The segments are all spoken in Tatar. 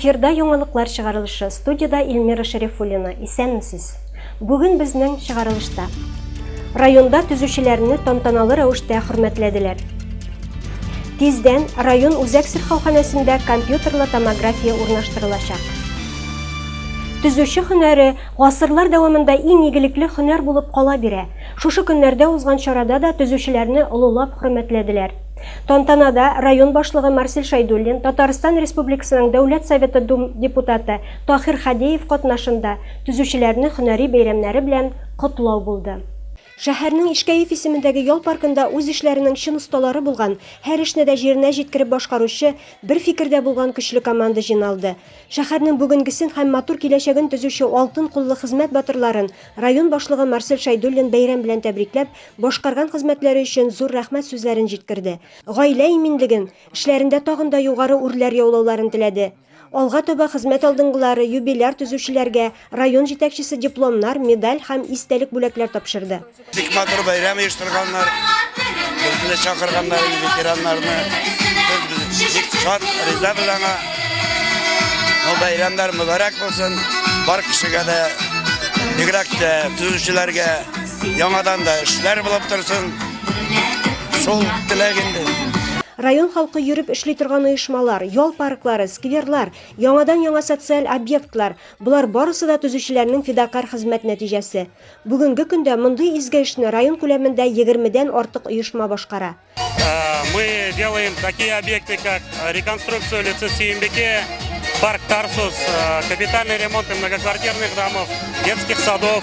Эфирда яңалыклар чыгарылышы. Студиядә Эльмира Шәрифуллина. Исәнмесез. Бүген безнең чыгарылышта. Районда төзүчеләрне тантаналы рәвештә хөрмәтләделәр. Тиздән район үзәк сырхауханәсендә компьютерлы томография урнаштырылачак. Төзүче һөнәре гасырлар дәвамында иң игелекле һөнәр булып кала бирә. Шушы көннәрдә узган чарада да төзүчеләрне олылап хөрмәтләделәр. Тантанада район башлыгы Марсель Шәйдуллин, Татарстан Республикасының Дәүләт Советы Дум депутаты Таһир Хадеев катнашында төзүчеләрне һөнәри бәйрәмнәре белән котлау булды. Шәһәрнең Ишкәев исемендәге ял паркында үз эшләренең чын осталары булган, һәр эшне дә җиренә җиткереп башкаручы, бер фикердә булган көчле команда җыйналды. Шәһәрнең бүгенгесен һәм матур киләчәген төзүче алтын куллы хезмәт батырларын район башлыгы Марсель Шәйдуллин бәйрәм белән тәбрикләп, башкарган хезмәтләре өчен зур рәхмәт сүзләрен җиткерде. Гаилә иминлеген, эшләрендә тагын да югары үрләр яулауларын теләде. Алга таба хезмәт алдынгылары, юбиляр төзүчеләргә район җитәкчесе дипломнар, медаль һәм истәлек бүләкләр тапшырды. Бик матур бәйрәм оештырганнар. Безне дә чакырганнар инде ветераннарны. Без бик шат, риза без аңа. Бу бәйрәмнәр мөбарәк булсын. Бар кешегә дә, бигрәк тә төзүчеләргә яңадан да эшләр булып торсын. Шул теләк инде. Район халкы йөреп эшли торган оешмалар, ял парклары, скверлар, яңадан-яңа социаль объектлар, болар барысы да төзүчеләрнең фидакарь хезмәт нәтиҗәсе. Бүгенге көндә мондый изге эшне район күләмендә егермедән артык оешма башкара. Мы делаем такие объекты, как реконструкцию улицы Сиембеке, парк Тарсус, капитальный ремонт многоквартирных домов, детских садов,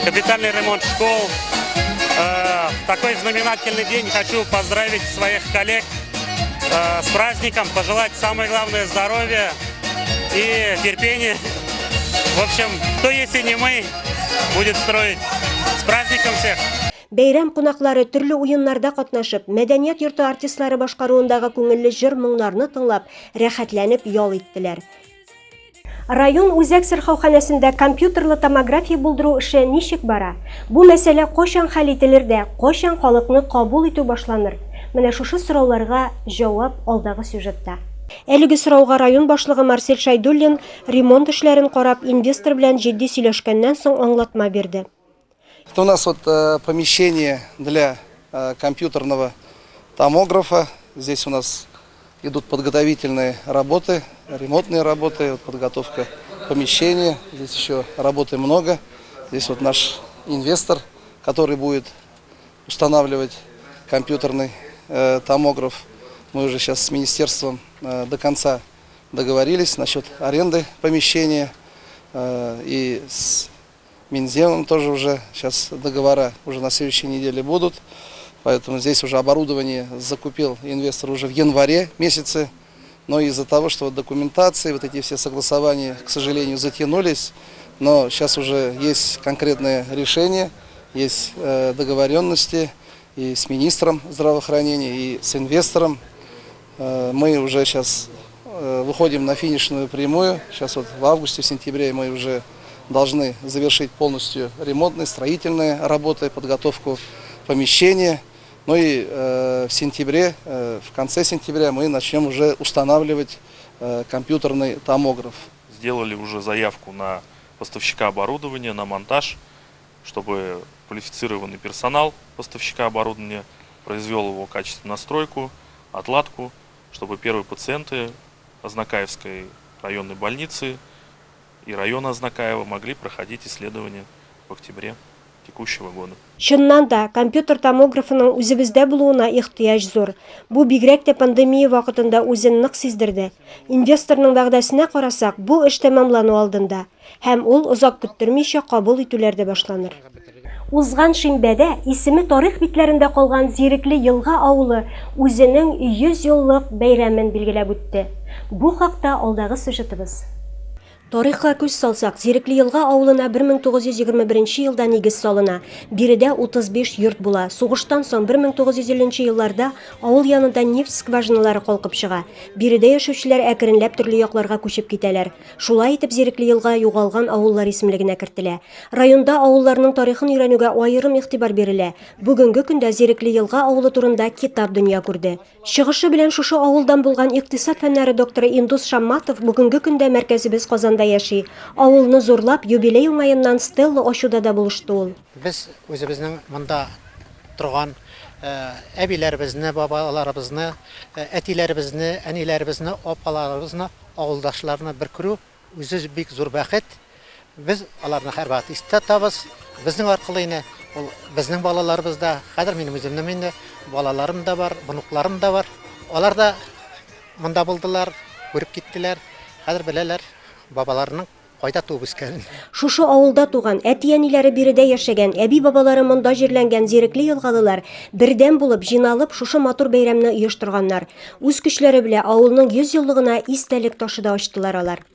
капитальный ремонт школ. В такой знаменательный день хочу поздравить своих коллег с праздником, пожелать самое главное здоровья и терпения. В общем, кто если не мы, будет строить. С праздником всех! Бәйрәм кунаклары төрле уеннарда катнашып, мәдәният йорты артистлары башкаруындагы күңелле җыр-моңнарны тыңлап, рәхәтләнеп ял иттеләр. Район үзәк сырхауханәсендә компьютерлы томография булдыру эше ничек бара? Бу мәсьәлә кайчан хәл ителер дә, кайчан халыкны кабул итү башланыр? Менә шушы сорауларга җавап алдагы сюжетта. Әлеге сорауга район башлыгы Марсель Шәйдуллин ремонт эшләрен карап, инвестор белән җитди сөйләшкәннән соң аңлатма бирде. Это у нас вот э, помещение для э, компьютерного томографа. Здесь у нас идут подготовительные работы, ремонтные работы, вот подготовка помещения. Здесь еще работы много. Здесь вот наш инвестор, который будет устанавливать компьютерный э, томограф. Мы уже сейчас с министерством э, до конца договорились насчет аренды помещения э, и с Минземом тоже уже сейчас договора уже на следующей неделе будут. Поэтому здесь уже оборудование закупил инвестор уже в январе месяце. Но из-за того, что вот документации, вот эти все согласования, к сожалению, затянулись, но сейчас уже есть конкретное решение, есть э, договоренности и с министром здравоохранения, и с инвестором. Э, мы уже сейчас э, выходим на финишную прямую. Сейчас вот в августе, в сентябре мы уже должны завершить полностью ремонтные, строительные работы, подготовку помещения. Ну и э, в сентябре, в конце сентября мы начнем уже устанавливать компьютерный томограф. Сделали уже заявку на поставщика оборудования, на монтаж, чтобы квалифицированный персонал поставщика оборудования произвел его качественную настройку, отладку, чтобы первые пациенты Азнакаевской районной больницы и района Азнакаева могли проходить исследования в октябре текущего года. Чыннан да, компьютер томографының үзебездә булуына ихтыяҗ зур. Бу бигрәк тә пандемия вакытында үзен нык сиздерде. Инвесторның вәгъдәсенә карасак, бу эш тәмамлану алдында. Һәм ул озак көттермичә кабул итүләр дә башланыр. Узган шимбәдә исеме тарих битләрендә калган Зирекле Елга авылы үзенең 100 еллык бәйрәмен билгеләп үтте. Бу хакта алдагы сюжетыбыз. Тарихка күз салсак, Зирекле Елга авылына 1921 елда нигез салына. Биредә 35 йорт була. Сугыштан соң 1950 нче елларда авыл янында нефть скважиналары калкып чыга. Биредә яшәүчеләр әкренләп төрле якларга күчеп китәләр. Шулай итеп Зирекле Елга югалган авыллар исемлегенә кертелә. Районда авылларның тарихын өйрәнүгә аерым игътибар бирелә. Бүгенге көндә Зирекле Елга авылы турында китап дөнья күрде. Чыгышы белән шушы авылдан булган икътисад фәннәре докторы Индус Шамматов бүгенге көндә мәркәзебез Казанда яши. Авылны зурлап, юбилей уңаеннан стелла ачуда да булышты ул. Без үзебезнең монда торган әбиләребезне, бабаларыбызны, әтиләребезне, әниләребезне, апаларыбызны, авылдашларны бер күрү Үзе бик зур бәхет. Без аларны һәрвакыт истә тотабыз. Безнең аркылы инде ул безнең балаларыбыз да, хәзер минем үземнең инде балаларым да бар, внукларым да бар. Алар да монда булдылар, күреп киттеләр. Хәзер беләләр бабаларының кайда туып үскәнен. Шушы авылда туган, әти-әниләре биредә яшәгән, әби-бабалары монда җирләнгән зирекле елгалылар бердәм булып, җыйналып, шушы матур бәйрәмне оештырганнар. Үз көчләре белә авылның 100 еллыгына истәлек ташы да ачтылар алар.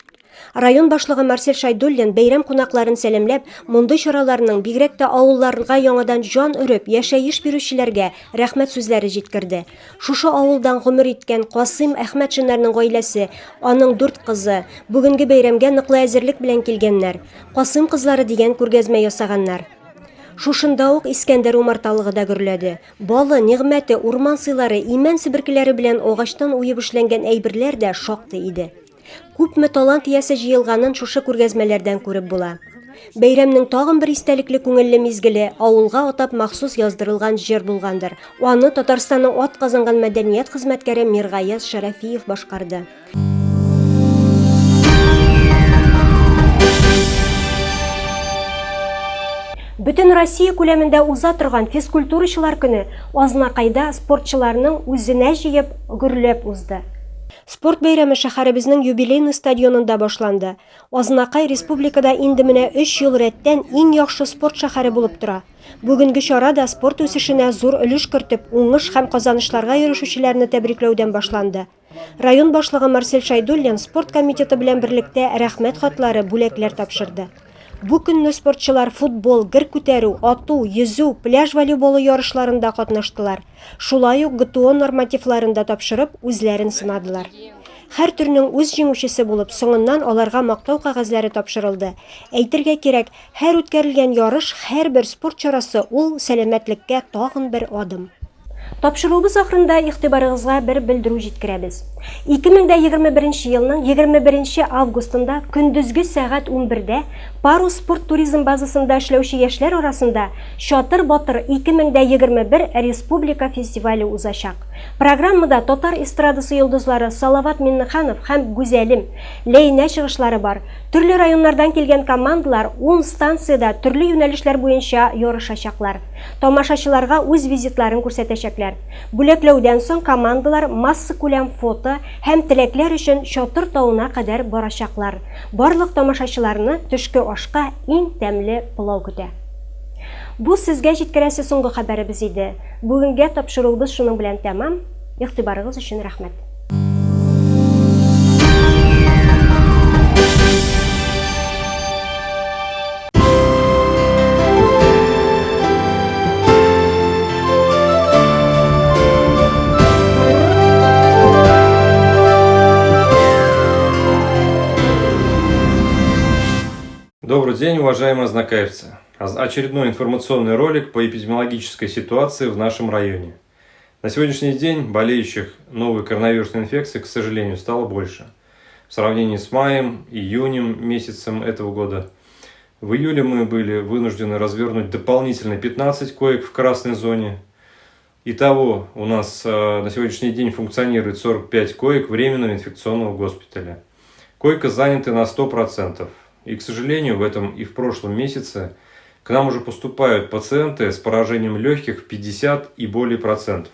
Район башлыгы Марсель Шайдуллин бәйрәм кунакларын сәламләп, мондый чараларның, бигрәк тә авылларга яңадан җан өреп, яшәеш бирүчеләргә рәхмәт сүзләре җиткерде. Шушы авылдан гомер иткән Касыйм Әхмәтшиннарның гаиләсе, аның дүрт кызы, бүгенге бәйрәмгә ныклы әзерлек белән килгәннәр. Касыйм кызлары дигән күргәзмә ясаганнар. Шушында ук Искәндәр умарталыгы да гөрләде. Балы, нигъмәте, урман сыйлары, имән себеркеләре белән агачтан уеп эшләнгән әйберләр дә шактый иде. Күпме талант иясе җыелганын шушы күргәзмәләрдән күреп була. Бәйрәмнең тагын бер истәлекле күңелле мизгеле авылга атап махсус яздырылган җыр булгандыр. Аны Татарстанның атказанган мәдәният хезмәткәре Миргаяз Шәрәфиев башкарды. Бөтен Россия күләмендә уза торган физкультурачылар көне Азнакайда спортчыларның үзенә җыеп, гөрләп узды. Спорт бәйрәме шәһәребезнең Юбилейный стадионында башланды. Азнакай республикада инде менә өч ел рәттән иң яхшы спорт шәһәре булып тора. Бүгенге чара да спорт үсешенә зур өлеш кертеп, уңыш һәм казанышларга ирешүчеләрне тәбрикләүдән башланды. Район башлыгы Марсель Шәйдуллин спорт комитеты белән берлектә рәхмәт хатлары, бүләкләр тапшырды. Бу көнне спортчылар футбол, гер күтәрү, ату, йөзү, пляж волейболы ярышларында катнаштылар. Шулай ук ГТО нормативларын да тапшырып, үзләрен сынадылар. Һәр төрнең үз җиңүчесе булып, соңыннан аларга мактау кәгазьләре тапшырылды. Әйтергә кирәк, һәр үткәрелгән ярыш, һәрбер спорт чарасы ул сәламәтлеккә тагын бер адым. Тапшыруыбыз ахырында игътибарыгызга бер белдерү җиткерәбез. 2021 елның 21 августында көндезге сәгать 11-дә Парус спорт туризм базасында эшләүче яшьләр арасында Чатыр батыр 2021 республика фестивале узачак. Программада татар эстрадасы йолдызлары Салават Миннеханов һәм Гүзәлем, Ләйнә чыгышлары бар. Төрле районнардан килгән командалар ун станциядә төрле юнәлешләр буенча ярышачаклар. Тамашачыларга үз визитларын күрсәтәчәкләр. Бүләкләүдән соң командалар массакүләм фото һәм теләкләр өчен Чатыр тавына кадәр барачаклар. Барлык тамашачыларны төшке ашка иң тәмле пылау көтә. Бу сезгә җиткерәсе соңгы хәбәребез иде. Бүгенгә тапшыруыбыз шуның белән тәмам. Игътибарыгыз өчен рәхмәт. Добрый день, уважаемые азнакаевцы! Очередной информационный ролик по эпидемиологической ситуации в нашем районе. На сегодняшний день болеющих новой коронавирусной инфекцией, к сожалению, стало больше. В сравнении с маем, июнем месяцем этого года. В июле мы были вынуждены развернуть дополнительно 15 коек в красной зоне. Итого у нас э, на сегодняшний день функционирует 45 коек временного инфекционного госпиталя. Койка заняты на 100%. И, к сожалению, в этом и в прошлом месяце к нам уже поступают пациенты с поражением легких в 50 и более процентов,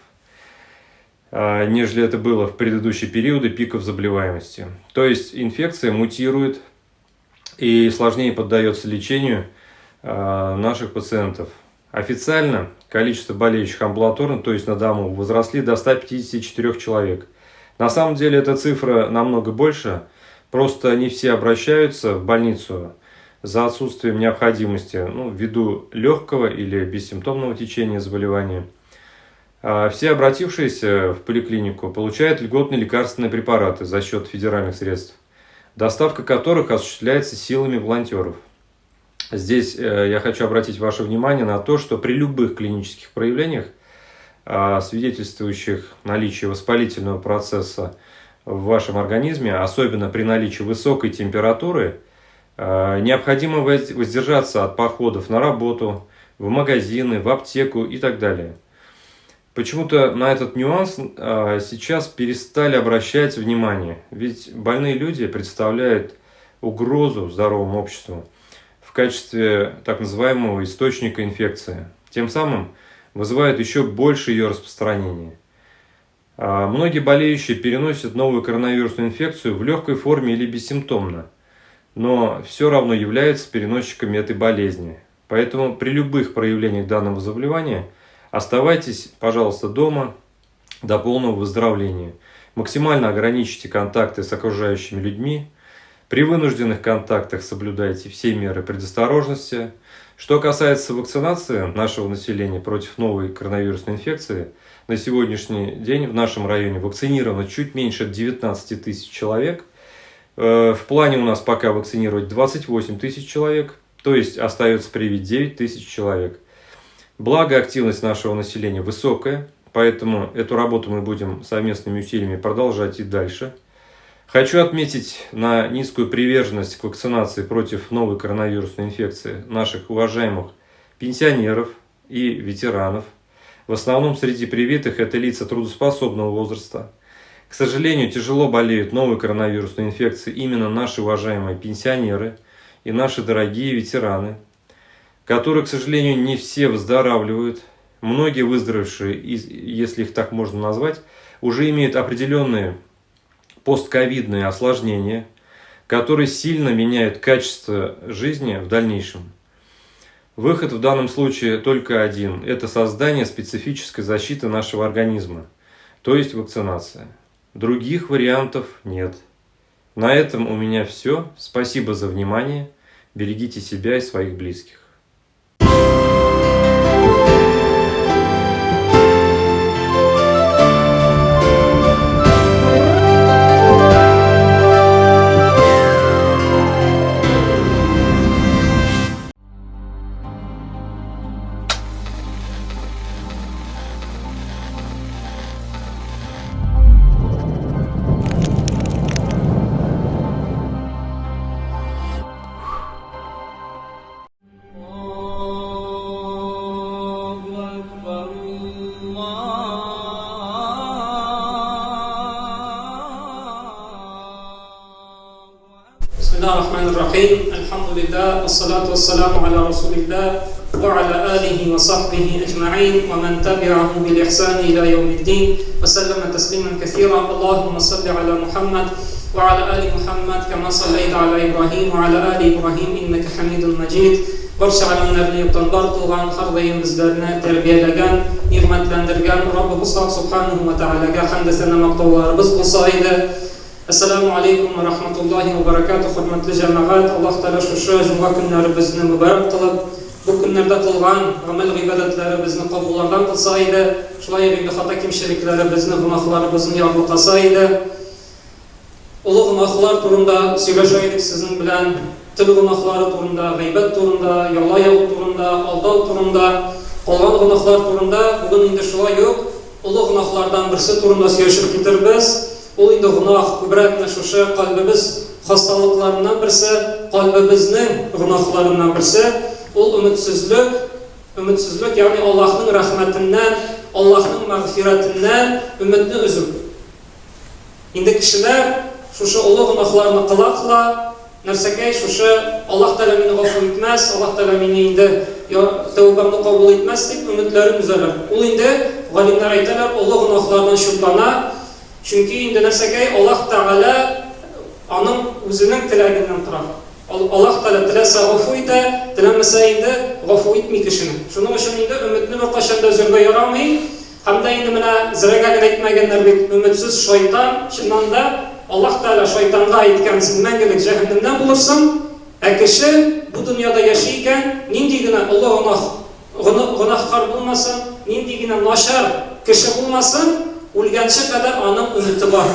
нежели это было в предыдущие периоды пиков заболеваемости. То есть инфекция мутирует и сложнее поддается лечению наших пациентов. Официально количество болеющих амбулаторно, то есть на дому, возросли до 154 человек. На самом деле эта цифра намного больше, Просто не все обращаются в больницу за отсутствием необходимости, ну, ввиду легкого или бессимптомного течения заболевания. А все обратившиеся в поликлинику получают льготные лекарственные препараты за счет федеральных средств, доставка которых осуществляется силами волонтеров. Здесь я хочу обратить ваше внимание на то, что при любых клинических проявлениях, свидетельствующих наличие воспалительного процесса в вашем организме, особенно при наличии высокой температуры, необходимо воздержаться от походов на работу, в магазины, в аптеку и так далее. Почему-то на этот нюанс сейчас перестали обращать внимание, ведь больные люди представляют угрозу здоровому обществу в качестве так называемого источника инфекции, тем самым вызывают еще больше ее распространение. Многие болеющие переносят новую коронавирусную инфекцию в легкой форме или бессимптомно, но все равно являются переносчиками этой болезни. Поэтому при любых проявлениях данного заболевания оставайтесь, пожалуйста, дома до полного выздоровления. Максимально ограничьте контакты с окружающими людьми. При вынужденных контактах соблюдайте все меры предосторожности. Что касается вакцинации нашего населения против новой коронавирусной инфекции, на сегодняшний день в нашем районе вакцинировано чуть меньше 19 тысяч человек. В плане у нас пока вакцинировать 28 тысяч человек, то есть остается привить 9 тысяч человек. Благо активность нашего населения высокая, поэтому эту работу мы будем совместными усилиями продолжать и дальше. Хочу отметить на низкую приверженность к вакцинации против новой коронавирусной инфекции наших уважаемых пенсионеров и ветеранов. В основном среди привитых это лица трудоспособного возраста. К сожалению, тяжело болеют новой коронавирусной инфекцией именно наши уважаемые пенсионеры и наши дорогие ветераны, которые, к сожалению, не все выздоравливают. Многие выздоровевшие, если их так можно назвать, уже имеют определенные постковидные осложнения, которые сильно меняют качество жизни в дальнейшем. Выход в данном случае только один – это создание специфической защиты нашего организма, то есть вакцинация. Других вариантов нет. На этом у меня все. Спасибо за внимание. Берегите себя и своих близких. Бисмиллахир-рахманир-рахим. Альхамдулиллах, ассалату вассаламу аля расулиллах ва аля алихи ва сахбихи аджмаин ва ман табиаху бил ихсани иля яумиддин ва саллама таслиман каthира. Аллахумма салли аля Мухаммад ва аля али Мухаммад кама саллайта аля Ибрахим ва аля али Ибрахим иннака хамидун маджид. Барча галәмнәрне юктан бар кылган, һәрдаим безләрне тәрбияләгән, нигъмәтләндергән Раббыбыз Хак Субханаһу ва Тәгаләгә хәмде сәна мактауларыбыз булса иде. Әссәламү алейкум ва рахматуллаһи ва баракатуһ, хөрмәтле җәмәгать. Аллаһ Тәгалә шушы җомга көннәребезне мөбарәк кылып, бу көннәрдә кылган гамәл-гыйбадәтләребезне кабуллардан кылса иде, шулай ук инде хата-кимчелекләребезне, гөнаһларыбызны ярлыкаса иде. Олы гөнаһлар турында сөйләшә идек сезнең белән, тел гөнаһлары турында, гайбәт турында, яла ягу турында, алдау турында, калган гөнаһлар турында. Бүген инде шулай ук олы гөнаһлардан берсе турында сөйләшеп китербез. Ул инде гөнаһ күбрәк менә шушы кальбебез хасталыкларыннан берсе, кальбебезнең гөнаһларыннан берсе, ул өметсезлек, өметсезлек, ягъни Аллаһның рәхмәтеннән, Аллаһның мәгъфирәтеннән өметне өзү. Инде кешеләр шушы олы гөнаһларны кыла-кыла, нәрсәкәй, шушы Аллаһ Тәгалә мине гафу итмәс, Аллаһ Тәгалә мине инде тәүбәмне кабул итмәс дип өметләрен өзәләр. Ул инде, галимнәр әйтәләр, олы гөнаһлардан чутлана, чөнки инде нәрсәкәй, Аллаһ Тәгалә аның үзенең теләгеннән тора. Аллаһ Тәгалә теләсә гафу итә, теләмәсә инде гафу итми кешене. Шуның өчен инде өметне беркайчан да өзәргә ярамый. Һәм дә инде менә зрәгә генә әйтмәгәннәр бит, өметсез шайтан, чыннан да. Аллаһ Тәгалә шайтанга әйткән, син мәңгелек җәһәннәмнән булырсың, ә кеше бу дөньяда яши икән, нинди генә олы гөнаһ, гөнаһкар булмасын, нинди генә начар кеше булмасын, үлгәнче кадәр аның өмете бар.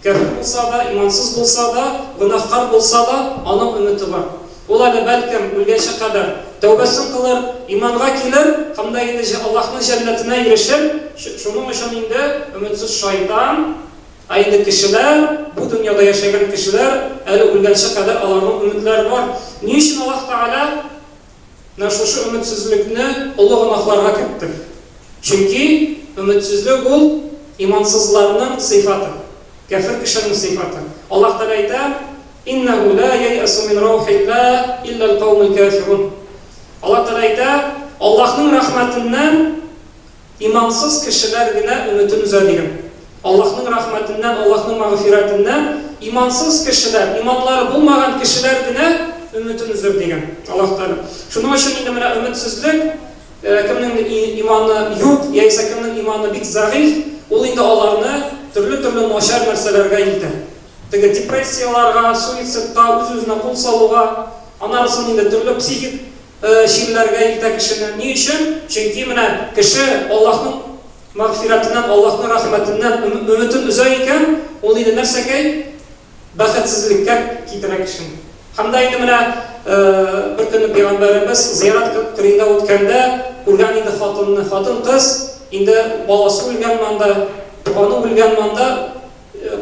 Кяфер булса да, имансыз булса да, гөнаһкар булса да, аның өмете бар. Ул әле, бәлкем, үлгәнче кадәр тәүбәсен кылыр, иманга килер һәм дә инде Аллаһның җәннәтенә ирешер. Шуның өчен инде өметсез шайтан, ә инде кешеләр, бу дөньяда яшәгән кешеләр, әле үлгәнче кадәр аларның өметләре бар. Ни өчен Аллаһ Тәгалә менә шушы өметсезлекне олы гөнаһларга кертте? Чөнки өметсезлек ул имансызларның сыйфаты, кяфер кешенең сыйфаты. Аллаһ Тәгалә әйтә, Иннәһү лә яйәсү мин раухилләһ илләл каумул кафирун. Аллаһ Тәгалә әйтә, Аллаһның рәхмәтеннән имансыз кешеләр генә өметен өзә дигән. Аллаһның рәхмәтеннән, Аллаһның мәгъфирәтеннән имансыз кешеләр, иманлары булмаган кешеләр генә өметен өзер дигән Аллаһ Тәгалә. Шуның өчен инде менә өметсезлек Кемнең иманы юк, яисә кемнең иманы бик зәгыйфь, ул инде аларны төрле-төрле начар нәрсәләргә илтә. Теге депрессияләргә, суицидка, үз-үзенә кул салуга, аннары соң инде төрле психик чирләргә илтә кешене. Ни өчен? Чөнки менә кеше Аллаһның мәгъфирәтеннән, Аллаһның рәхмәтеннән өметен өзә икән, ул инде нәрсәкәй? Бәхетсезлеккә китерә кешене. Һәм дә инде менә бер көнне пәйгамбәребез зыярат кырыенда үткәндә күргән инде хатынны. Хатын-кыз инде баласы үлгән монда, туганы үлгән монда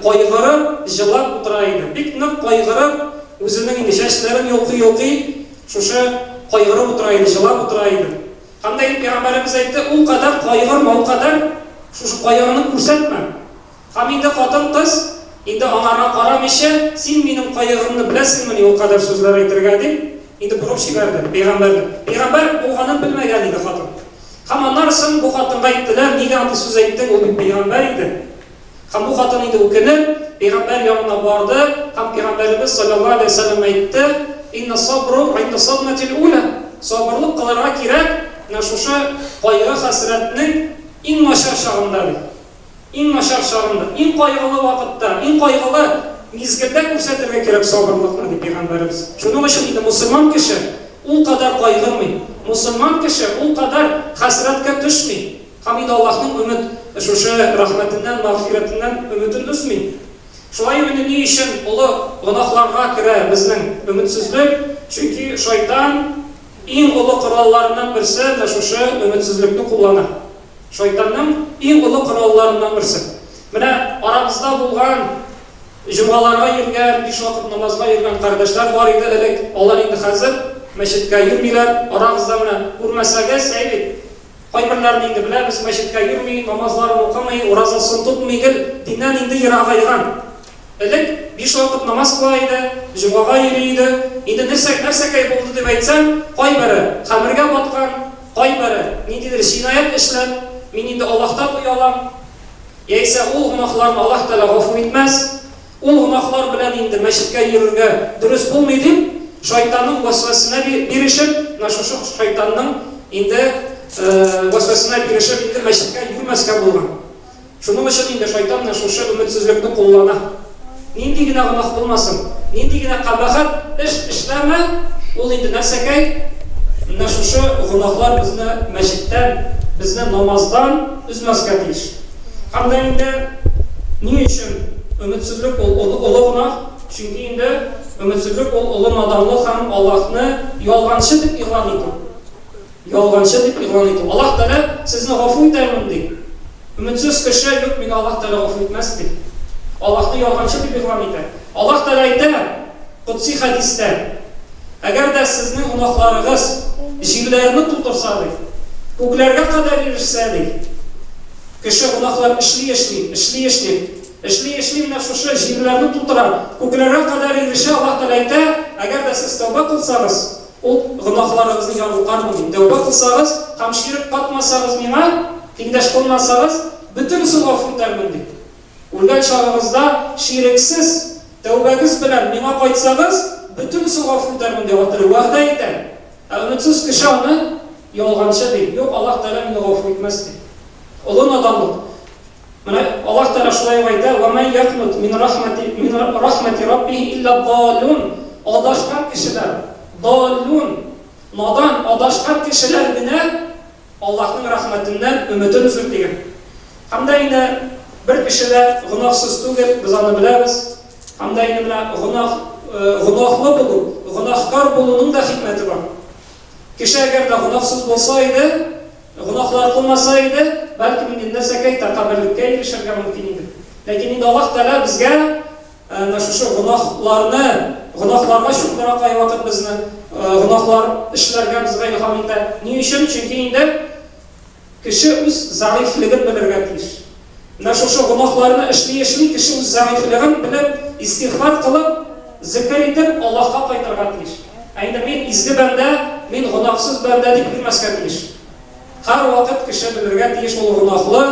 кайгырып, җылап утыра иде. Бик нык кайгырып, үзенең инде чәчләрен йолкый-йолкый, шушы кайгырып утыра иде, җылап утыра иде. Һәм дә инде пәйгамбәребез әйтте, ул кадәр кайгырма, ул кадәр шушы кайгыны күрсәтмә. Һәм инде хатын-кыз, инде аңарга карамыйча, Син минем кайгымны беләсеңмени ул кадәр сүзләр әйтергә, дип, инде борып җибәрде пәйгамбәрне. Пәйгамбәр булганын белмәгән иде хатын. Һәм аннары соң бу хатынга әйттеләр, Нигә андый сүз әйттең, ул бит пәйгамбәр иде. Һәм бу хатын инде үкенеп, пәйгамбәр янына барды, һәм пәйгамбәребез салләллаһу галәйһи ва сәлләм әйтте, Инна сабру гыйндә садматил ула, сабырлык кылырга кирәк, менә шушы кайгы-хәсрәтнең иң начар чагында, ди. Иң начар чагында, иң кайгылы вакытта, иң кайгылы мизгелдә күрсәтергә кирәк сабырлыкны, ди пәйгамбәребез. Шуның өчен инде мосылман кеше ул кадәр кайгырмый, мосылман кеше ул кадәр хәсрәткә төшми һәм инде Аллаһның өмет, шушы рәхмәтеннән, мәгъфирәтеннән өметен өзми. Шулай ук инде ни өчен олы гөнаһларга керә безнең өметсезлек? Чөнки шайтан иң олы коралларыннан берсе менә шушы өметсезлекне куллана. Шайтанның иң олы коралларыннан берсе. Менә арабызда булган, җомгаларга йөргән, биш вакыт намазга йөргән кардәшләр бар иде элек, алар инде хәзер мәчеткә йөрмиләр. Арагызда менә күрмәсәгез, әй бит, кайберләрен инде беләбез, мәчеткә йөрми, намазларын укымый, уразасын тотмый, гел диннән инде ерагайган. Элек биш вакыт намаз кыла иде, җомгага йөри иде. Инде нәрсә, нәрсәкәй булды дип әйтсәң, кайбере хәмергә баткан, кайбере ниндидер җинаять эшләп, мин инде Аллаһтан оялам, яисә ул гөнаһларны Аллаһ Тәгалә гафу итмәс, ул гөнаһлар белән инде мәчеткә йөрергә дөрес булмый дип, шайтанның вәсвәсенә бирешеп, менә шушы шайтанның инде вәсвәсенә бирешеп, инде мәчеткә йөрмәскә булган. Шуның өчен инде шайтан менә шушы өметсезлекне куллана. Нинди генә гөнаһ булмасын, нинди генә кабахәт эш эшләмә, ул инде нәрсәкәй, менә шушы гөнаһлар безне мәчеттән, безне намаздан өзмәскә тиеш. Һәм дә инде ни өчен өметсезлек ул олы гөнаһ? Чөнки инде өметсезлек ул олы наданлык һәм Аллаһны ялганчы дип игълан итү. Ялганчы дип игълан итү. Аллаһ Тәгалә сезне гафу итәрмен, ди. Өметсез кеше, юк, мине Аллаһ Тәгалә гафу итмәс, ди. Аллаһны ялганчы дип игълан итә. Аллаһ Тәгалә әйтә, Кодси хәдистә, Әгәр дә сезнең гөнаһларыгыз җирләрне тутырса, ди, күкләргә кадәр ирешсә, ди, кеше гөнаһлар эшли-эшли, эшли-эшли, эшли-эшли менә шушы җирләрне тутыра, күкләргә кадәр ирешә, Аллаһ Тәгалә әйтә, әгәр дә сез тәүбә кылсагыз, Ул гөнаһларыгызны ярлыкармын, ди. Тәүбә кылсагыз һәм ширек катмасагыз миңа, тиңдәш кылмасагыз, бөтенесен гафу итәрмен, ди. Үлгән чагыгызда ширексез тәүбәгез белән миңа кайтсагыз, бөтенесен гафу итәрмен, ди Аллаһ Тәгалә вәгъдә итә. Ә өметсез кеше аны ялганчы, ди. Юк, Аллаһ Тәгалә мине гафу итмәс, ди. Олы наданлык. Менә Аллаһ Тәгалә шулай ук әйтә, "Ва ман якнут мин рахмати мин рахмати раббихи илля даллун". Адашкан кешеләр, даллун, надан, адашкан кешеләр генә Аллаһның рәхмәтеннән өметен өзер дигән. Һәм дә инде бер кеше дә гөнаһсыз түгел, без аны беләбез. Һәм дә инде менә гөнаһ, гөнаһлы булу, гөнаһкар булуның да хикмәте бар. Кеше әгәр дә гөнаһсыз булса иде, гөнаһлар кылмаса иде, бәлкем инде нәрсәкәй тәкәбберлеккә ирешергә мөмкин иде. Ләкин инде Аллаһ Тәгалә безгә менә шушы гөнаһларны, гөнаһларга чукындыра кайвакыт безне, гөнаһлар эшләргә безгә илһам итә. Ни өчен? Чөнки инде кеше үз зәгыйфьлеген белергә тиеш. Менә шушы гөнаһларны эшли-эшли кеше үз зәгыйфьлеген белеп, истигъфар кылып, зекер итеп, Аллаһка кайтырга тиеш. Ә инде мин изге бәндә, мин гөнаһсыз бәндә дип йөрмәскә тиеш. Һәрвакыт кеше белергә тиеш, ул гөнаһлы,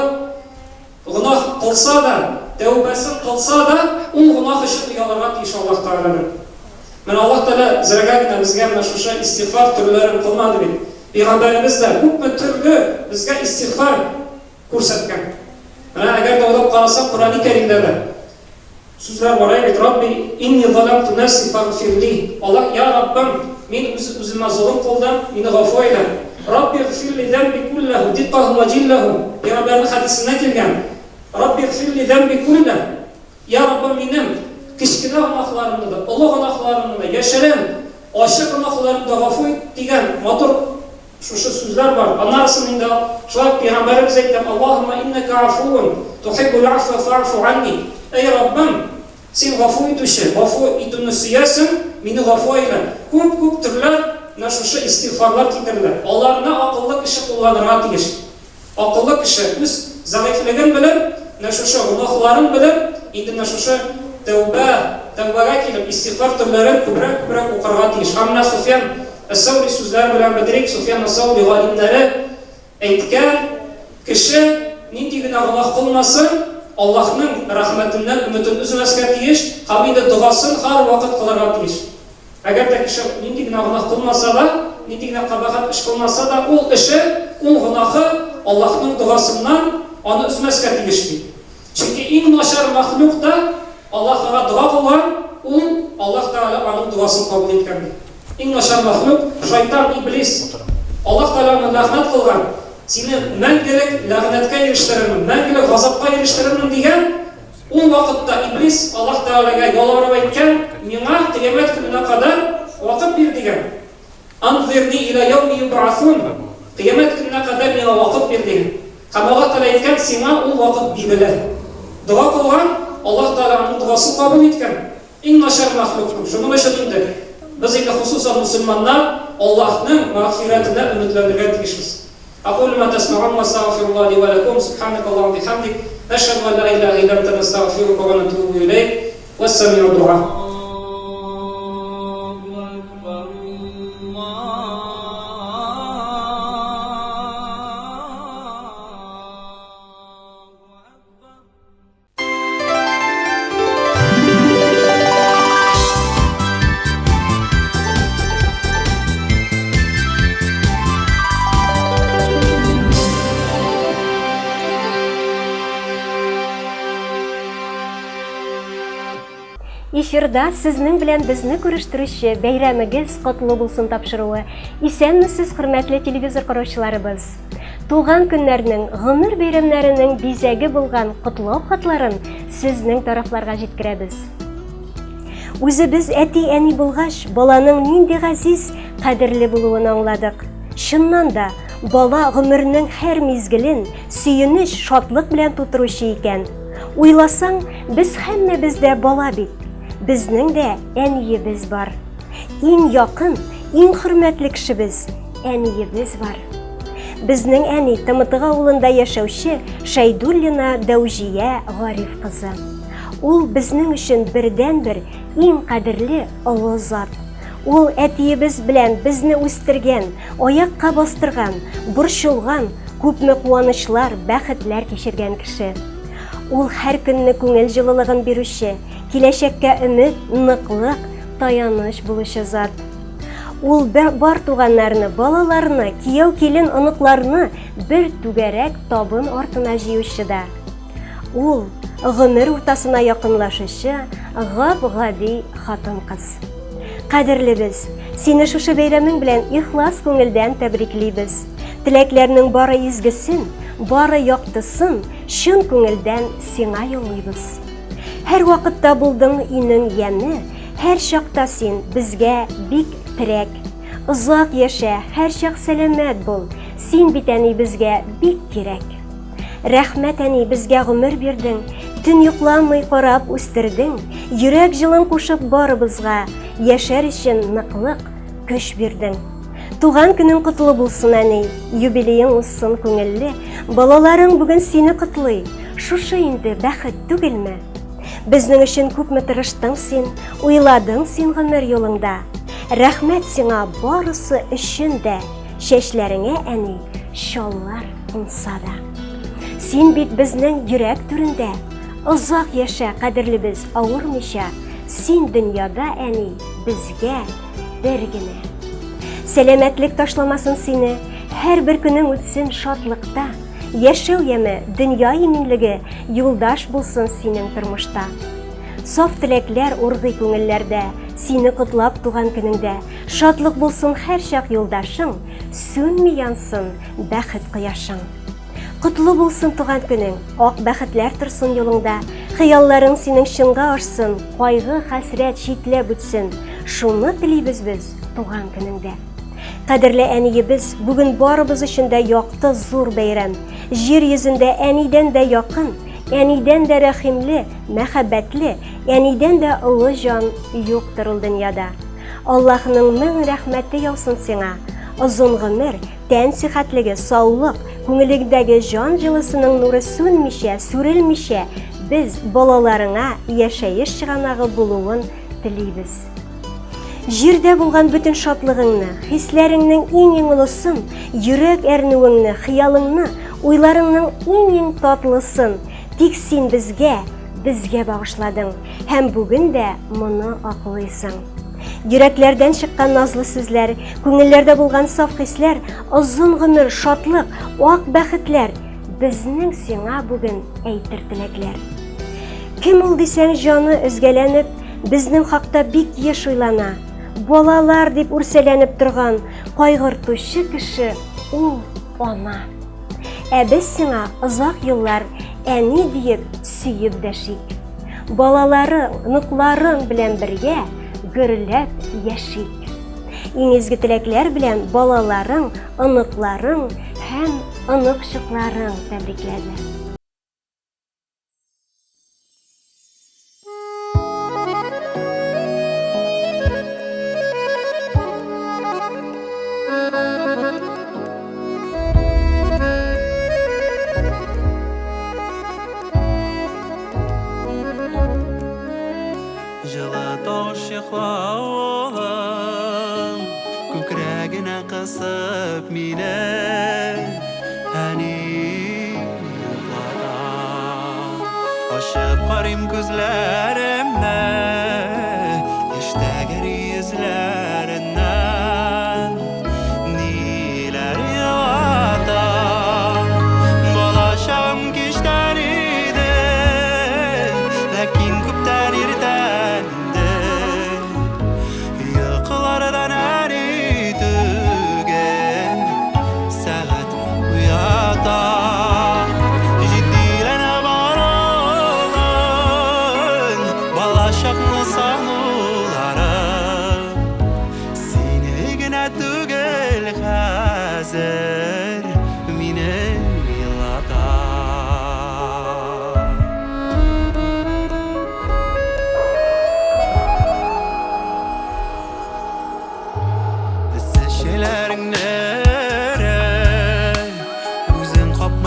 гөнаһ кылса да, тәүбәсен кылса да, ул гөнаһ өчен оялырга тиеш Аллаһ Тәгаләдән. Менә Аллаһ Тәгалә зрәгә генә безгә менә шушы истигъфар төрләрен кылмады бит. Пәйгамбәребез дә күпме төрле безгә истигъфар күрсәткән. Менә әгәр дә уйлап карасак, Коръәни Кәримдә дә сүзләр бар, әй бит, Рабби, инни заламту нәфси фагфирли. Аллаһ, я Раббым, мин үз үземә золым кылдым, мине гафу әйлә. Рабби гфирли зәмби күлләһу, диккаһу ва җилләһу. Пәйгамбәрнең хәдисендә килгән. Рабби гфирли зәмби күлләһу. Я Раббым минем кечкенә гөнаһларымны да, олы гөнаһларымны да, яшерен, ачык гөнаһларымны да гафу ит дигән матур Шушы сүзләр бар. Аннарысын инде шулай ук пәйгамбәребез әйткән, Аллаһумма иннәкә афуун тухиббул афва фа'фу анни. Әй Раббым, син гафу итүче, гафу итүне сөясең, мине гафу әйлә. Күп-күп төрләр менә шушы истигъфарлар китерелә. Аларны акыллы кеше кулланырга тиеш. Акыллы кеше үз зәгыйфьлеген белеп, менә шушы гөнаһларын белеп, инде менә шушы тәүбә, тәүбәгә килеп, истигъфар төрләрен күбрәк-күбрәк укырга тиеш. Һәм менә Суфьян әс-Сәүри сүзләре белән бетерик. Суфьян әс-Сәүри галимнәре әйткән, кеше нинди генә гөнаһ кылмасын, Аллаһның рәхмәтеннән өметен өзмәскә тиеш һәм инде догасын һәрвакыт кылырга тиеш. Әгәр дә кеше нинди генә гөнаһ кылмаса да, нинди генә кабахәт эш кылмаса да, ул эше, ул гөнаһы Аллаһның догасыннан аны өзмәскә тиеш, ди. Чөнки иң начар мәхлук та Аллаһыга дога кылган, ул Аллаһ Тәгалә аның догасын кабул иткән, ди. Иң начар мәхлук, шайтан, иблис. Аллаһ Тәгалә аны ләгънәт кылган, сине мәңгелек ләгънәткә ирештерермен, мәңгелек газапка ирештерермен дигән, Ул вакытта Иблис Аллаһ Тәгаләгә ялварып әйткән, Миңа кыямәт көненә кадәр вакыт бир, дигән. Анзирни иля яуми юбгасун, кыямәт көненә кадәр миңа вакыт бир, дигән. Һәм Аллаһ Тәгалә әйткән, Сиңа ул вакыт бирелә. Дога кылган, Аллаһ Тәгалә аның догасын кабул иткән. Иң начар мәхлукның. Шуның өчен инде без инде, хосусан мөселманнар, Аллаһның мәгъфирәтенә өметләнергә тиешбез. Акулю ма тәсмәгун ва астагъфируллаһ ли ва ләкум, субханакаллаһумма бихамдик, нәшһәду ан ла илаһа илля анта нәстәгъфирука ва натубу иләйк, вәссәмиу дуа. Эфирда сезнең белән безне күрештерүче бәйрәмегез котлы булсын тапшыруы. Исәнмесез, хөрмәтле телевизор караучыларыбыз. Туган көннәрнең, гомер бәйрәмнәренең бизәге булган котлау хатларын сезнең тарафларга җиткерәбез. Үзебез әти-әни булгач, баланың нинди газиз, кадерле булуын аңладык. Чыннан да, бала гомернең һәр мизгелен сөенеч, шатлык белән тутыручы икән. Уйласаң, без һәммәбез дә бала бит. Безнең дә әниебез бар. Иң якын, иң хөрмәтле кешебез, әниебез бар. Безнең әни Тымытык авылында яшәүче Шәйдуллина Дәүҗия Гариф кызы. Ул безнең өчен бердәнбер иң кадерле олы зат. Ул әтиебез белән безне үстергән, аякка бастырган, борчылган, күпме куанычлар, бәхетләр кичергән кеше. Ул һәр көнне күңел җылылыгын бирүче, киләчәккә өмет, ныклык, таяныч булучы зат. Ул бар туганнарны, балаларны, кияү-килен оныкларны бер түгәрәк табын артына җыючы да. Ул, гомер уртасына якынлашучы гап-гади хатын-кыз. Кадерлебез, сине шушы бәйрәмең белән ихлас күңелдән тәбриклибез. Теләкләрнең бары изгесен, бары яктысын чын күңелдән сиңа юллыйбыз. Һәр вакытта булдың өйнең яме, һәр чакта син безгә бик терәк. Озак яшә, һәрчак сәламәт бул, син бит әни безгә бик кирәк. Рәхмәт, әни, безгә гомер бирдең, төн йокламый карап үстердең, йөрәк җылын кушып барыбызга, яшәр өчен ныклык, көч бирдең. Туган көнең котлы булсын, әни, юбилеең узсын күңелле, балаларың бүген сине котлый, шушы инде бәхет түгелме? Безнең өчен күпме тырыштың син, уйладың син гомер юлыңда. Рәхмәт сиңа барысы өчен дә, чәчләреңә, әни, чаллар кунса да. Син бит безнең йөрәк түрендә, озак яшә, кадерлебез, авырмыйча, син дөньяда, әни, безгә бер генә. Сәламәтлек ташламасын сине, һәрбер көнең үтсен шатлыкта. Яшәү яме, дөнья иминлеге юлдаш булсын синең тормышта. Саф теләкләр ургый күңелләрдә, сине котлап туган көнеңдә. Шатлык булсын һәрчак юлдашың, сүнми янсын бәхет кояшың. Котлы булсын туган көнең, ак бәхетләр торсын юлыңда, хыялларың синең чынга ашсын, кайгы, хәсрәт читләп үтсен. Шуны телибез без туган көнеңдә. Кадерле әниебез, бүген барыбыз өчен дә якты зур бәйрәм. Җир йөзендә әнидән дә якын, әнидән дә рәхимле, мәхәббәтле, әнидән дә олы җан юктыр ул дөньяда. Аллаһның мең рәхмәте яусын сиңа. Озын гомер, Тән сихәтлеге, саулык, күңелеңдәге җан җылысының нуры сүнмичә, сүрелмичә, без балаларыңа яшәеш чыганагы булуын телибез. Җирдә булган бөтен шатлыгыңны, хисләреңнең иң-иң олысын, йөрәк әрнүеңне, хыялыңны, уйларыңның иң-иң татлысын тик син безгә, безгә багышладың һәм бүген дә моны аклыйсың. Йөрәкләрдән чыккан назлы сүзләр, күңелләрдә булган саф хисләр, озын гомер, шатлык, ак бәхетләр, безнең сиңа бүген әйтер теләкләр. Кем ул дисәң, җаны өзгәләнеп, безнең хакта бик еш уйлана. Балалар дип үрсәләнеп торган, кайгыртучы кеше ул ана. Ә без сиңа озак еллар әни диеп сөеп дәшик. Балалары, оныкларың белән бергә гөрләп яшик. Иң изге теләкләр белән балаларың, оныкларың һәм оныкчыкларың тәбрикләде. Җылы тавыш йоклавым, Күкрәгенә кысып мине, Әни йоклата. Ачып карыйм күзләремне, Яшь тәгәри йөзләреннән. Ниләр елата? Балачагым кичтән иде, Ләкин күптән иртән инде. Йокылардан әни түгел, Сәгать уята. Җитдиләнә баралар Балачакны сагынулары. Сине генә түгел хәзер мине елата. Эссе чәйләреңне эрет, үзең кап.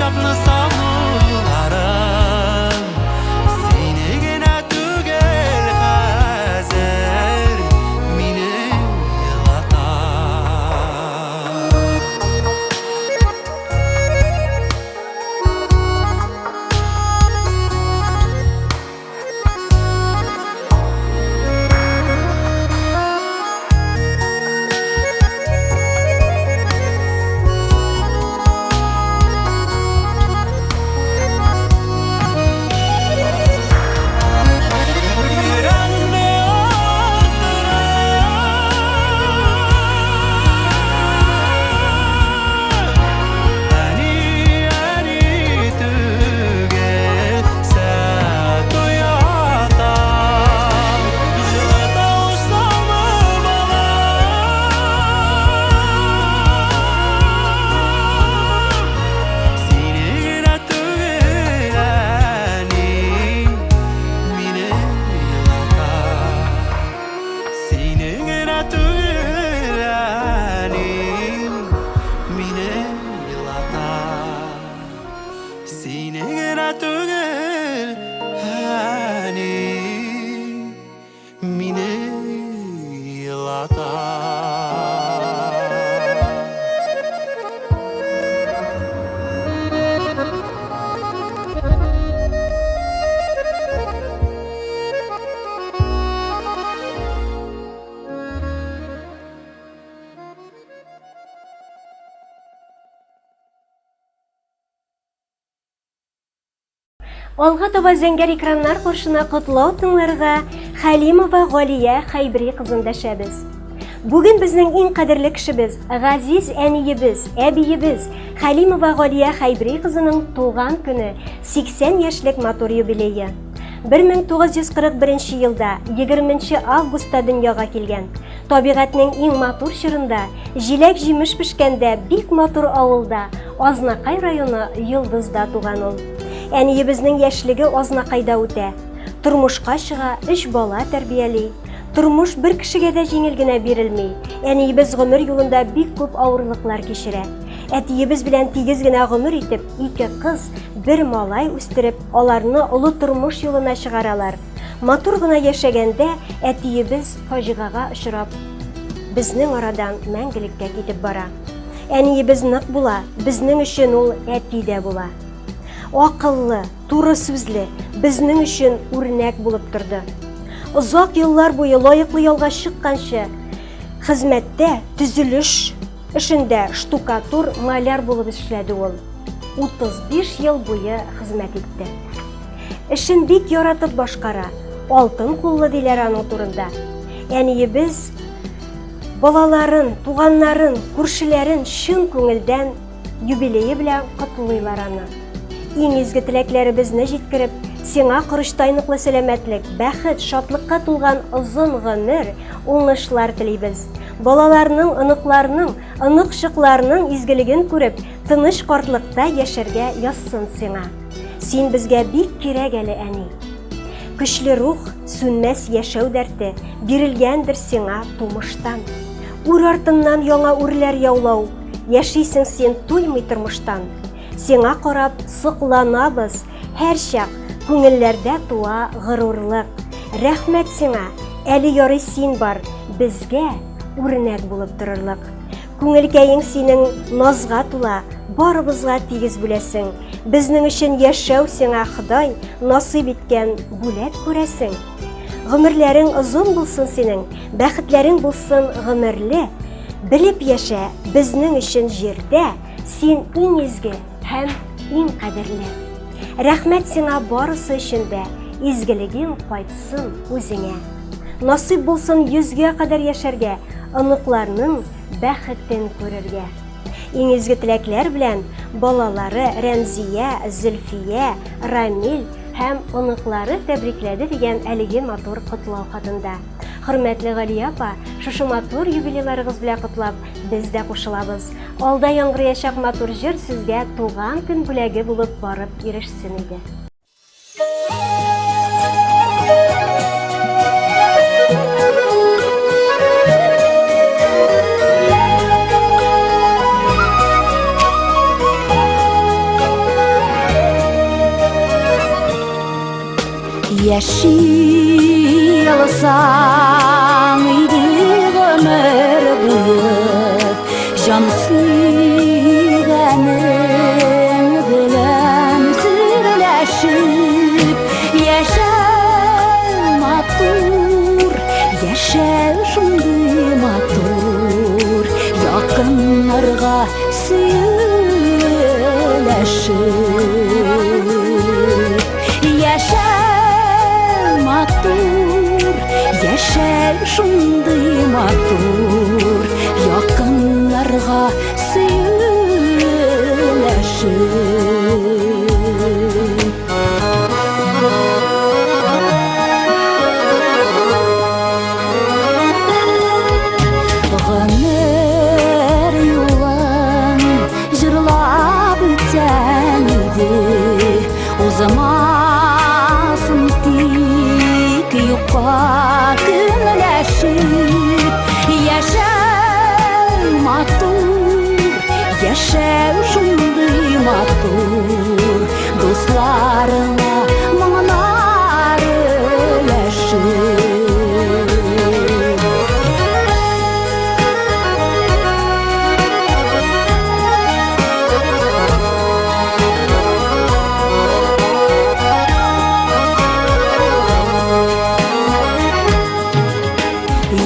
Балачакны сагынуларым Сине генә түгел хәзер Мине елата. Йөрәгемне яндыра. Әни, әни түгел, сәгать уята. Җылы тавыш салып алам. Сине генә түгел, әни, мине елата. Сине генә түгел, әни, мине елата. Сине генә түгел, әни, мине елата. Алга таба зәңгәр экраннар каршына котлау тыңларга Хәлимова Галия Хәйбри кызын дәшәбез. Бүген безнең иң кадерле кешебез, газиз әниебез, әбиебез Хәлимова Галия Хәйбри кызының туган көне, 80 яшьлек матур юбилее. 1941 елда 20 августта дөньяга килгән. Табигатьнең иң матур чорында, җиләк-җимеш пешкәндә бик матур авылда, Азнакай районы Йолдызда туган ул. Әниебезнең яшьлеге Азнакайда үтә. Тормышка чыга, өч бала тәрбияли. Тормыш бер кешегә дә җиңел генә бирелми. Әниебез гомер юлында бик күп авырлыклар кичерә. Әтиебез белән тигез генә гомер итеп, ике кыз, бер малай үстереп, аларны олы тормыш юлына чыгаралар. Матур гына яшәгәндә әтиебез фаҗигага очрап, безнең арадан мәңгелеккә китеп бара. Әниебез нык була, безнең өчен ул әти дә була. Акыллы, туры сүзле, безнең өчен үрнәк булып торды. Озак еллар буе лаеклы ялга чыкканчы хезмәттә, төзелеш эшендә штукатур, маляр булып эшләде ул. 35 ел буе хезмәт итте. Эшен бик яратып башкара, алтын куллы диләр аның турында. Әниебез Балаларын, туганнарын, күршеләрен чын күңелдән юбилее белән котлыйлар аны. Иң изге теләкләребезне җиткереп, сиңа корычтай ныклы сәламәтлек, бәхет, шатлыкка тулган озын гомер, уңышлар телибез. Балаларның, оныкларның, оныкчыкларның изгелеген күреп, тыныч картлыкта яшәргә язсын сиңа. Син безгә бик кирәк әле, әни. Көчле рух, сүнмәс яшәү дәрте бирелгәндер сиңа тумыштан. Үр артыннан яңа үрләр яулау, яшисең син туймый тормыштан. Сиңа карап сокланабыз, һәрчак күңелләрдә туа горурлык. Рәхмәт сиңа, әле ярый син бар, безгә үрнәк булып торырлык. Күңелкәең синең назга тула, барыбызга тигез бүләсең. Безнең өчен яшәү сиңа Ходай насыйп иткән бүләк күрәсең. Гомерләрең озын булсын синең, бәхетләрең булсын гомерле. Белеп яшә, безнең өчен җирдә син иң изге һәм иң кадерле. Рәхмәт сиңа барысы өчен дә, изгелегең кайтсын үзеңә. Насыйп булсын йөзгә кадәр яшәргә, оныкларның бәхетен күрергә. Иң изге теләкләр белән балалары Рәмзия, Зөлфия, Рамил һәм оныклары тәбрикләде дигән әлеге матур котлау хатында. Хөрмәтле Галия апа, шушы матур юбилейларыгыз белән котлап, без дә кушылабыз. Алда яңгыраячак матур җыр сезгә туган көн бүләге булып барып ирешсен иде. Яши алсаң иде гомер буе җан сөйгәнең белән сөйләшеп яшәү матур, яшәү шундый матур, якыннарга сөйләшеп. Яшәү матур, яшәү шундый матур, якыннарга сөйләшеп. Гомер юлын җырлап үтсәң иде, узмасын тик юкка көнләшеп. Яшәү матур, яшәү шундый матур, дусларыңа моңнар өләшеп.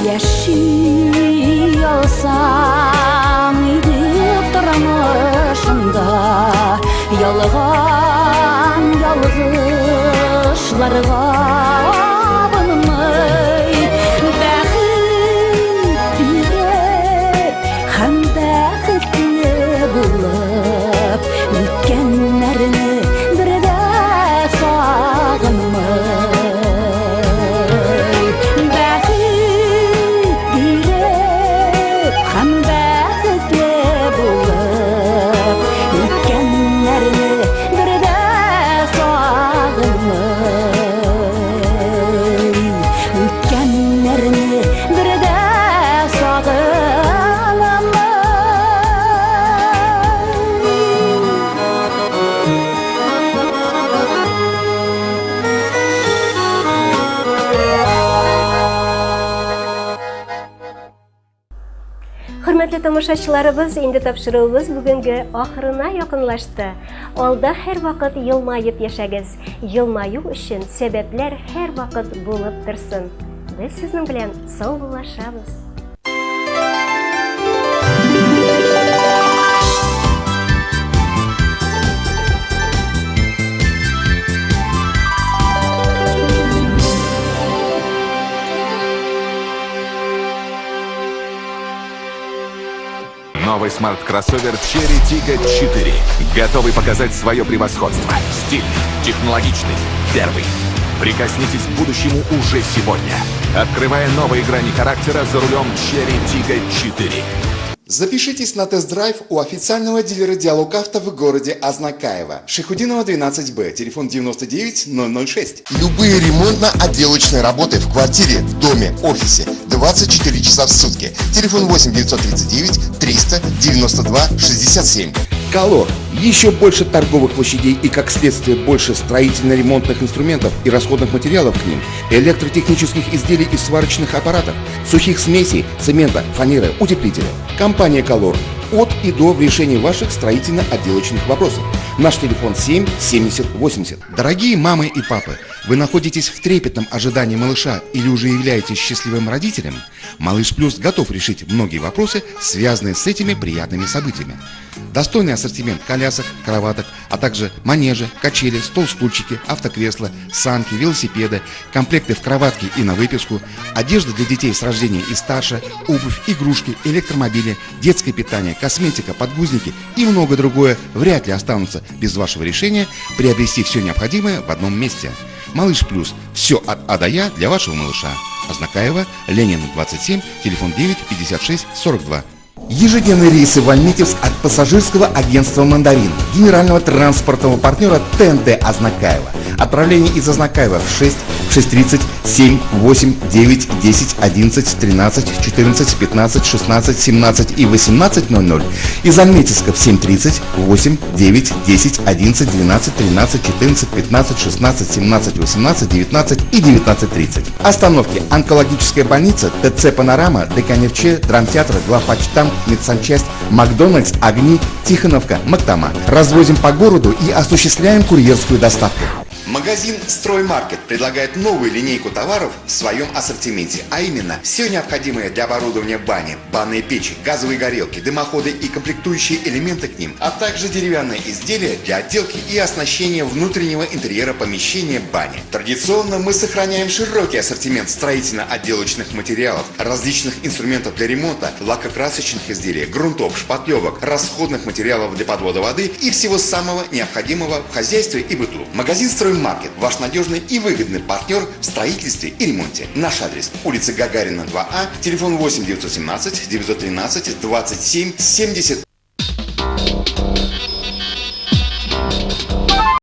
Яши алсаң иде тормышыңда ялган ялгышларга абынмый, бәхет биреп һәм бәхетле булып үткәннәрне бер дә сагынмый. Бәхет биреп һәм бәхетле булып үткәннәрне бер дә сагынмый. Үткәннәрне бер дә сагынмый. Хөрмәтле тамашачыларыбыз, инде тапшыруыбыз бүгенге ахырына якынлашты. Алда һәрвакыт елмаеп яшәгез. Елмаю өчен сәбәпләр һәрвакыт булып торсын. Без сезнең белән саубуллашабыз. Новый смарт-кроссовер Chery Tiggo 4. Готовый показать свое превосходство. Стильный, технологичный, первый. Прикоснитесь к будущему уже сегодня. Открывая новые грани характера за рулем Chery Tiggo 4. Запишитесь на тест-драйв у официального дилера «Диалог Авто» в городе Азнакаево. Шайхутдинова 12Б, телефон 99 006. Любые ремонтно-отделочные работы в квартире, в доме, офисе 24 часа в сутки. Телефон 8 939 392 67. Колор. Еще больше торговых площадей и, как следствие, больше строительно-ремонтных инструментов и расходных материалов к ним, электротехнических изделий и сварочных аппаратов, сухих смесей, цемента, фанеры, утеплителя. Компания «Колор» от и до в решении ваших строительно-отделочных вопросов. Наш телефон 7 70 80. Дорогие мамы и папы, вы находитесь в трепетном ожидании малыша или уже являетесь счастливым родителем? Малыш Плюс готов решить многие вопросы, связанные с этими приятными событиями. Достойный ассортимент колясок, кроваток, а также манежи, качели, стол-стульчики, автокресла, санки, велосипеды, комплекты в кроватке и на выписку, одежда для детей с рождения и старше, обувь, игрушки, электромобили, детское питание, косметика, подгузники и многое другое вряд ли останутся без вашего решения приобрести все необходимое в одном месте. Малыш Плюс. Все от А до Я для вашего малыша. Азнакаево, Ленин 27, телефон 9 56 42. Ежедневные рейсы в Альметьевск от пассажирского агентства «Мандарин», генерального транспортного партнера ТНТ Азнакаево. Отправление из Азнакаева в 6, 6:30, 7, 8, 9, 10, 11, 13, 14, 15, 16, 17 и 18:00. Из Альметьевска в 7:30, 8, 9, 10, 11, 12, 13, 14, 15, 16, 17, 18, 19 и 19:30. Остановки: онкологическая больница, ТЦ «Панорама», ДК «Нефче», драмтеатр, главпочтамт, медсанчасть, Макдональдс, Огни, Тихоновка, Мактама. Развозим по городу и осуществляем курьерскую доставку. Магазин «Строймаркет» предлагает новую линейку товаров в своем ассортименте, а именно все необходимое для оборудования бани, банные печи, газовые горелки, дымоходы и комплектующие элементы к ним, а также деревянные изделия для отделки и оснащения внутреннего интерьера помещения бани. Традиционно мы сохраняем широкий ассортимент строительно-отделочных материалов, различных инструментов для ремонта, лакокрасочных изделий, грунтов, шпатлевок, расходных материалов для подвода воды и всего самого необходимого в хозяйстве и быту. Магазин «Строймаркет» – ваш надежный и выгодный партнер в строительстве и ремонте. Наш адрес: улица Гагарина, 2А, телефон 8 917 913 27 70.